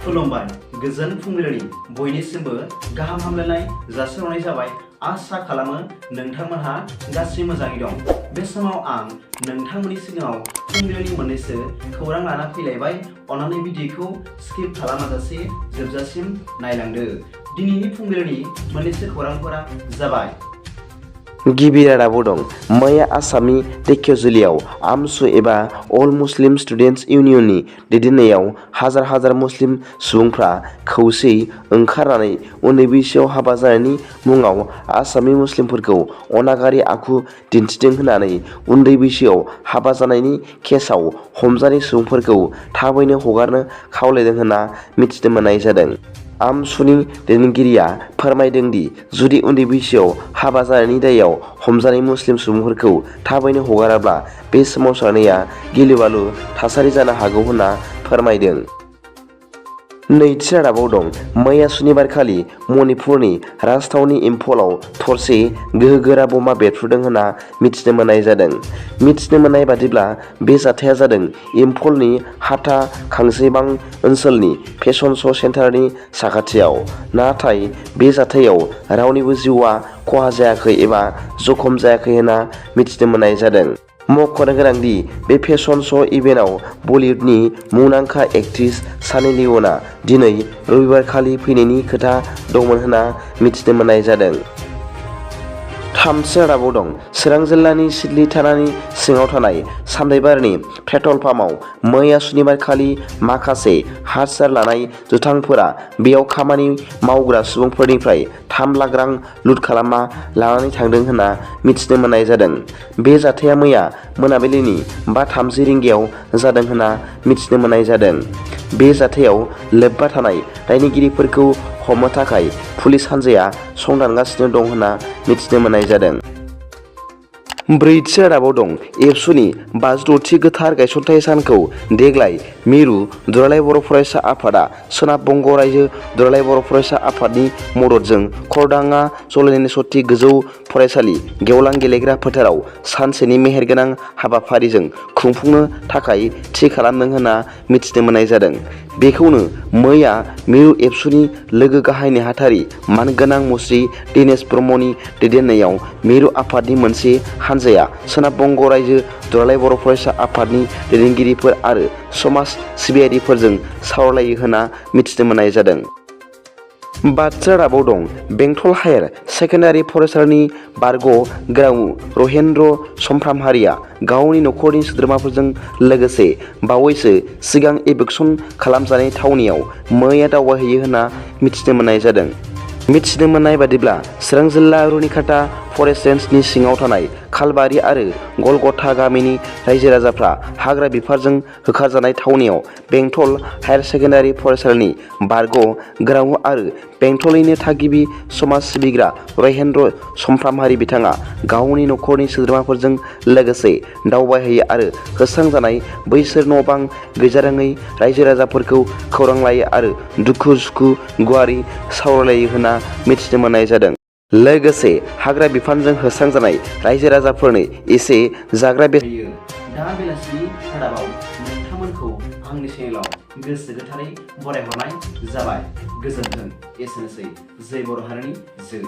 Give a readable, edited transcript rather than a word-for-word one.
खुलुमबाय गोजोन फुंबिलिनि बयनिसिमबो गाहाम हामलायनाय जासिहरनाय जाबाय। आसा खालामो नोंथांमोनहा गासै मोजाङै दं। बे समाव आं नोंथांमोननि सिगाङाव फुंबिलिनि मोननैसो खौरां लाना फैलायबाय। अन्नानै भिडिअखौ स्किप खालामाजासे जोबजासिम नायलांदो। दिनैनि फुंबिलिनि मोननैसो खौरांफोरा जाबाय। गिबि रादाबाव दं। मैया आसामनि धेकियाजुलियाव आमसु एबा अल मुस्लिम स्टुडेन्टस इउनियननि दैदेननायाव हाजार हाजार मुस्लिम सुबुंफ्रा खौसेयै ओंखारनानै उन्दै बैसोआव हाबा जानायनि मुङाव आसामनि मुस्लिमफोरखौ अनागारि आखु दिन्थिदों होननानै उन्दै बैसोआव हाबा जानायनि केसाव हमजानाय सुबुंफोरखौ थाबैनो हगारनो खावलायदों होनना मिथिनो मोननाय जादों। आमसुनि दैदेनगिरिया फोरमायदों दि जुदि उन्दै बैसोआव हाबा जानायनि दायाव हमजानाय मुस्लिम सुबुंफोरखौ थाबैनो हगाराब्ला बे सोमावसारनाया गिलुबालु थासारि जानो हागौ होनना फोरमायदों। नैथि रादाबाव दं। मैया सुनिबारखालि मणिपुरनि राजथावनि इम्फलाव थरसे गोहोगोरा बमा बेरफ्रुदों होनना मिथिनो मोननाय जादों। मिथिनो मोननाय बादिब्ला बे जाथाया जादों इम्फलनि हाथा खांजेबां ओनसोलनि फेशन श' सेन्टारनि साखाथियाव। नाथाय बे जाथायाव रावनिबो जिउआ खहा जायाखै एबा जखम जायाखै होनना मिथिनो मोननाय जादों। मख'नो गोनांदि बे फेशन श' इभेन्टआव बलिउडनि मुंदांखा एक्ट्रेस शानी लिय'नआ दिनै रबिबारखालि फैनायनि खोथा दंमोन होनना मिथिनो मोननाय जादों। थामथि रादाबाव दं। चिरां जिल्लानि सिडली थानानि सिङाव थानाय सामथाइबारिनि पेट्रल पाम्पआव मैया सुनिबारखालि माखासे हाथियार लानाय दुथांफोरा बेयाव खामानि मावग्रा सुबुंफोरनिफ्राय 3 लाख रां लुट खालामना लानानै थांदों होनना मिथिनो मोननाय जादों। बे जाथाया मैया मोनाबिलिनि 5:30 रिंगायाव जादों होनना मिथिनो मोननाय जादों। बे जाथायाव लोब्बा थानाय दायनिगिरिफोरखौ हमनो थाखाय पुलिस हानजाया संदानगासिनो दं होनना मिथिनो मोननाय जादों। ब्रैथि रादाबाव दं। एबसुनि 56थि गोथार गायसनथाइ सानखौ देग्लाय मिरु दुलाराय बर' फरायसा आफादा सोनाब बंग रायजो दुलाराय बर' फरायसा आफादनि मददजों खौरांआ जलायनाय सति गोजौ फरायसालि गेवलां गेलेग्रा फोथाराव सानसेनि मेहेरगोनां हाबाफारिजों खुंफुंनो थाखाय थि खालामदों होनना मिथिनो मोननाय जादों। बेखौनो मैया मिरु एबसुनि लोगो गाहाय नेहाथारि मानगोनां मुस्रि दिनेश ब्रह्मनि दैदेननायाव मिरु आफादनि मोनसे हानजाया सोनाब बंग रायजो दुलाराय बर' फरायसा आफादनि दैदेनगिरिफोर आरो समाज सिबियारिफोरजों सावरायलायो होनना मिथिनो मोननाय जादों। बाथ्रादाबाव दं। बेंटल हायार सेकेन्डारि फरायसालिनि बारग' ग्राउ रहेन्द्र समफ्रामहारिया गावनि नखरनि सोद्रोमाफोरजों लोगोसे बावैसो सिगां इभेकसन खालामजानाय थावनियाव मैया दावबायहैयो होनना मिथिनो मोननाय जादों। मिथिनो मोननाय बादिब्ला चिरां जिल्ला रुनिखाता फरेस्ट रेन्जनि सिङाव थानाय खालबारि आरो गलगथा गामिनि रायजो राजाफ्रा हाग्रा बिफानजों होखारजानाय थावनियाव बेंटल हायार सेकेन्डारि फरायसालिनि बारग' ग्राउ आरो बेंटलनिनो थागिबि समाज सिबिग्रा रहेन्द्र समफ्रामहारि बिथाङा गावनि नखरनि सोद्रोमाफोरजों लोगोसे दावबायहैयो आरो होस्रांजानाय बैसोर न' बां गैजारोङै रायजो राजाफोरखौ खौरां लायो आरो दुखु सुखु गुवारै सावरायलायो होनना मिथिनो मोननाय जादों। लोगोसे हाग्रा बिफानजों होस्रांजानाय रायजो राजाफोरनो एसे जाग्रा दा बेलासिनि रादाबाव नोंथांमोनखौ आंनि चेनेलाव गोसो गोथारै बरायहरनाय जाबाय। गोजोन्थों। एसेनोसै। जै बर' हारिनि जै।